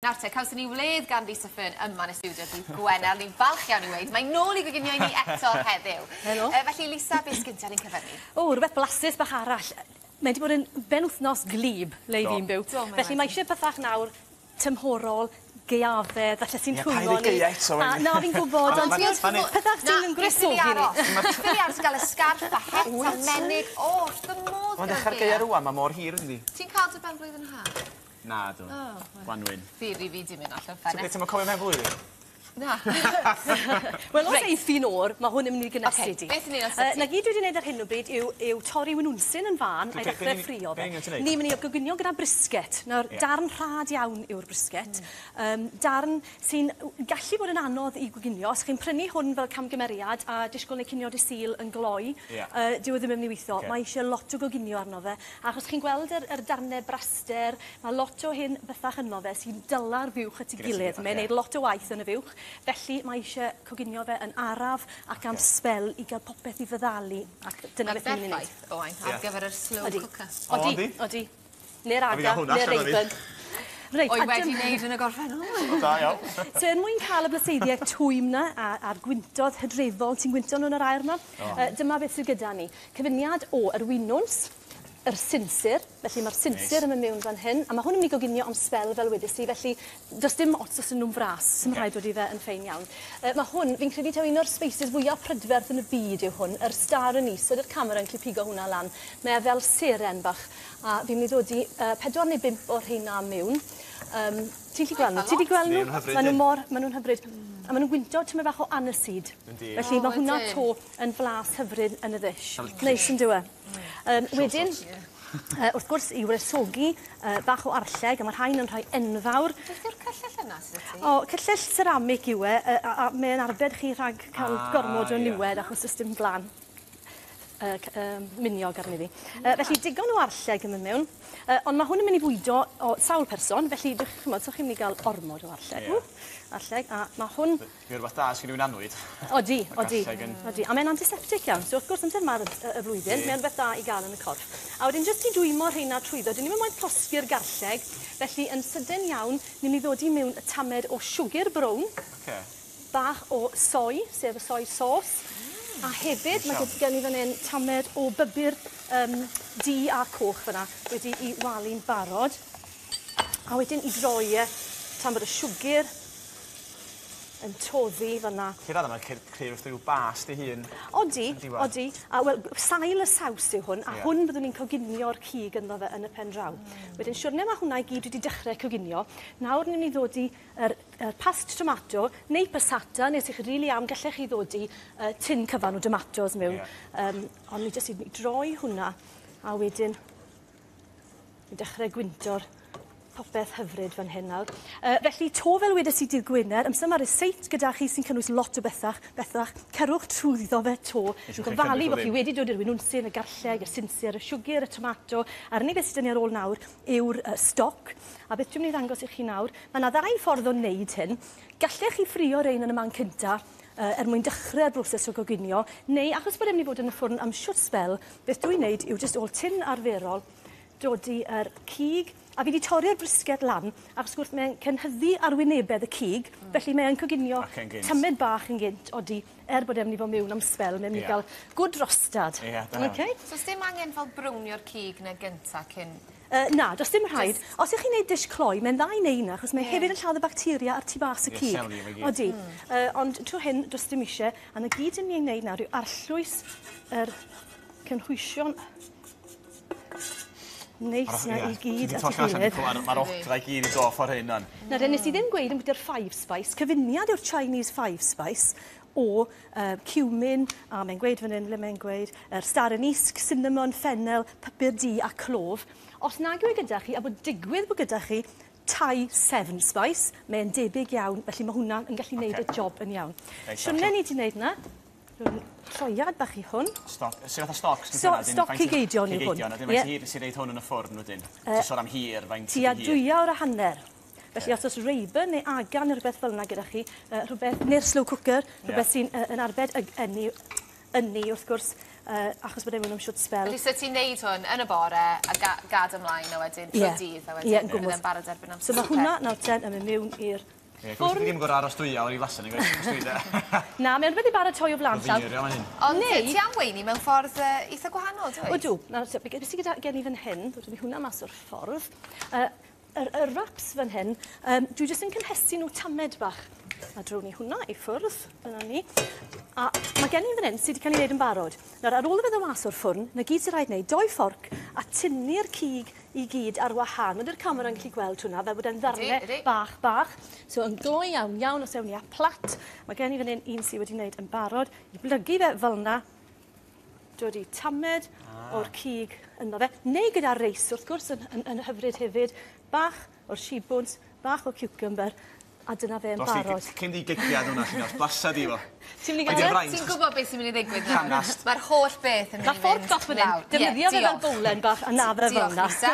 Nawr te, cawson ni wledd gan Lisa Fearn yma yn y stiwdio dydd Gwener. Ni'n falch iawn i weud, mae nôl i goginio i ni eto heddiw. Helo. Felly Lisa, beth sgyn ti ar ein cyfer ni? O, rwbeth blasus bach arall. Mae 'di bod yn benwthnos gwlyb le 'yf fi'n byw. Do, mae Felly mae isie pethach nawr tymhorol, gaeafedd, falle sy'n Ie, rhwymo paid â ni. gaea eto, A na fi'n gwbod ond pethach sy'n yn gwresogi ni. Dwi'n ffili aros i ga'l y sgarff a het a menig. O, wrth fy modd Mae'n gyda'r dechra'r gaea rŵan, ma' mor hir yndi? Ti'n ca'l dy ben blwydd yn ha? Na dw. O wel. Gwanwyn. Theori fi 'di mynd allan Ti ffenest. ti'm yn cofio mhen flwyddyn? Na. Wel os Reit. eiff hi'n o'r, ma' hwn yn mynd i gynesu Ocê, di. beth ni'n os 'Na gyd dwi 'di neud ar hyn o bryd yw yw torri winwnsyn yn fân a'i ddechre ffrio fe. Be' union ti'n neud? Ni'n myn' i goginio gyda brisket. Nawr darn rhad iawn yw'r brisket. Darn sy'n gallu bod yn anodd i goginio. Os chi'n prynu hwn fel camgymeriad a disgwl neu cinio dy Sul yn gloi, dyw e ddim yn myn' i witho. Ocê. Mae isie lot o goginio arno fe. Achos chi'n gweld yr yr darne braster, ma' lot o hen bethach yno fe sy'n dyla'r fuwch at 'i gilydd. Mae'n neud lot o waith yn y fuwch. Felly mae isie coginio fe yn araf ac am sbel i ga'l popeth i fyddalu ac dyna beth ni'n myn' i neud. Mae'n berffaith, Owain, ar gyfer yr slow cooker. Odi, odi. Ne'r aga, ne'r Rayburn. Reit, O'i wedi wneud yn y gorffennol. Da iawn. So er mwyn cael y blaseiddiau twym 'na a a'r gwyntodd hydrefol ti'n gwynto nhw yn yr aer 'ma dyma beth sydd gyda ni. Cyfuniad o yr winwns, yr sinsir, felly ma'r sinsir yn mynd mewn fan hyn, a ma' hwn yn myn' i goginio am sbel fel wedes i, felly do's dim ots os 'yn nw'n fras, sim rhaid bod i fe yn ffein iawn. Ma' hwn, fi'n credu taw un o'r species fwya prydferth yn y byd yw hwn, yr star anise, ydi'r camera yn gallu pigo hwnna lan. Mae e fel seren bach, a fi'n myn' i ddodi pedwar neu bump o'r rheina miwn. Ti'n gallu gweld nhw? Ti 'di gweld nhw? Ma' nhw mor, ma' nhw'n hyfryd. A ma' nhw'n gwynto tymed bach o aniseed. Yndi. Felly ma' hwnna 'to yn flas hyfryd yn y ddish. Neis yndyw e? Wedyn wrth gwrs i wresogi bach o arlleg a ma' rhain yn rhai enfawr. Beth yw'r cyllell yna sydd 'da ti? O cyllell ceramic yw e a a mae e'n arbed chi rhag ca'l gormod o niwed achos do's dim gwlan miniog arni ddi. Felly digon o arlleg yn myn' mewn. Ond ma' hwn yn myn' i fwydo o sawl person felly dych ch'mod so chi'n myn' i ga'l ormod o arlleg. Ie. Ww! Arlleg a ma' hwn Mae rwbeth da os gyn rywun annwyd. Odi odi. Odi a mae'n antiseptic iawn so wrth gwrs amser 'ma y y flwyddyn mae o'n rwbeth da i ga'l yn y corff. A wedyn jyst i dwymo rheina trwyddo 'dyn ni'm yn moyn llosgi'r garlleg felly yn sydyn iawn ni myn' i ddodi miwn y tamed o siwgyr brown. Oce. Bach o soy sef y soy sauce. A hefyd ma' gen i fan 'yn tamed o bybyr yym du a coch fan 'na wedi 'i walu'n barod. A wedyn 'i droi e tan bod y siwgyr yn toddi fan 'na. Ti radda ma' creu fath o ryw bast ei hun. Odi, odi. A wel sail y saws yw hwn, a hwn byddwn ni'n coginio'r cig ynddo fe yn y pen draw. Wedyn siwrne ma' hwnna i gyd wedi dechre coginio, nawr ni myn' i ddodi yr yr past tomato neu passata neu os 'ych chi rili am gallech chi ddodi tin cyfan o domatos mewn. Ie. On' ni jyst i droi hwnna a wedyn Fi'n dechre gwynto'r popeth hyfryd fan hyn nawr. Felly 'to fel wedes i dydd Gwener, amser ma' ryseit gyda chi sy'n cynnwys lot o bethach, bethach, cerwch trwyddo fe 'to. Yn gofalu bo' chi wedi dod i'r winwnsyn, y garlleg, y sinsir, y siwgyr, y tomato, a'r unig beth sy 'da ni ar ôl nawr yw'r stoc. A beth dwi myn' i ddangos i chi nawr, ma' 'na ddau ffordd o wneud hyn. Gallech chi ffrio rein yn y man cynta, er mwyn dechre'r broses o goginio, neu achos bod e myn' i fod yn y ffwrn am shwt sbel, beth dwi'n neud yw jyst ôl tin arferol, dodi yr cig, a fi 'di torri'r brisket lan, achos wrth gwrs mae'n cynhyddu arwynebedd y cig, felly mae e'n coginio tymed bach yn gynt, odi, er bod e'n myn' i fod miwn am sbel, mae'n myn' i ga'l good rostad. Ie, da iawn. Oce? So sdim angen fel brownio'r cig 'na gynta cyn... Na, do's dim rhaid. Os 'ych chi'n neud dish cloi, mae'n dda i neu' 'na, achos mae hefyd yn lladd y bacteria ar tu fas y cig. Ie, selio fe gyd. Odi. Ond tro hyn, do's dim isie, a 'na gyd 'yn ni'n neud nawr yw arllwys yr cynhwysion neis 'na i gyd at 'i gilydd. Ma'r odra i gyd yn do ffor hyn ŵan. Nawr 'en nes i ddim gweud ambwti'r five spice, cyfuniad yw'r Chinese five spice o cumin a mae'n gweud fan 'yn le mae'n gweud yr star anise, cinnamon, fennel, pupur du a clove. Os nag yw e gyda chi a bod digwydd bod gyda chi Thai seven spice, mae'n debyg iawn, felly ma' hwnna yn gallu neud y job yn iawn. Siwrne ni 'di neud 'na, rhoi troiad bach i hwn. Stoc, su' fath o stoc sgyn ti So, stoc cig eidion yw hwn. Cig eidion, a 'dyn faint hir ti roid hwn yn y ffwrn wedyn? Ti'n sôn am hir, faint ydi Tua hir? dwyawr a hanner. Felly os o's Rayburn neu Aga ne' rwbeth fel 'na gyda chi, rhwbeth, ne'r slow cooker, rhwbeth sy'n yn arbed ag ynni ynni wrth gwrs. achos bod e'n mynd am shwt sbel. Felly so ti'n neud hwn yn y bore a gad ymlaen a wedyn trwy'r dydd a wedyn Ie, yn gwmws. bydd e'n barod erbyn amser So ma' swper. hwnna nawr ten yn mynd mewn i'r Ie, gobeithio ddim gor'o' aros dwy awr i flasu nag oes? Os dwi de. Na, mae'n rhywbeth i baratoi o flan llaw. Fynyr, iawn hyn. Ond Neu- ti am weini mewn ffordd eitha gwahanol, dwyt? Odw. Nawr te, be' sy gyda gen i fan hyn, dod â hwnna mas o'r ffordd. Yr wraps fan hyn, dwi jyst yn cynhesu nhw tamed bach. A drown ni hwnna i ffwrdd, dyna ni. A mae gen i fan hyn sydd wedi cael ei wneud yn barod. Nawr, ar ôl i fe ddod mas o'r ffwrn, 'na gyd sy'n rhaid wneud, doi fforc a tynnu'r cig i gyd ar wahân. Mae dy'r camera'n gallu gweld hwnna, fel bod e'n ddarnau Ydi, ydi. bach, bach. So, yn gloi iawn, iawn os ewn ni a plat. Mae gen i fan hyn un sydd wedi wneud yn barod. I blygu fe fel yna, dod i tamed o'r cig ynddo fe. Neu gyda reis, wrth gwrs, yn hyfryd hefyd. Bach o'r sibwns, bach o cucumber, a dyna fe yn Dos di, barod. cyn di gigiad hwnna, Llinos, blasa di fo. Ti'n mynd i Mae gael 'di e? fraint. Ti'n gwybod beth sy'n mynd i ddigwydd nawr? Llanast. Mae'r holl beth yn mynd Mae i ffordd fynd bach fan hyn. lawr. Ie, Defnyddio fe fel diolch. bowlen bach a na fe fel Diolch, yna. Lisa.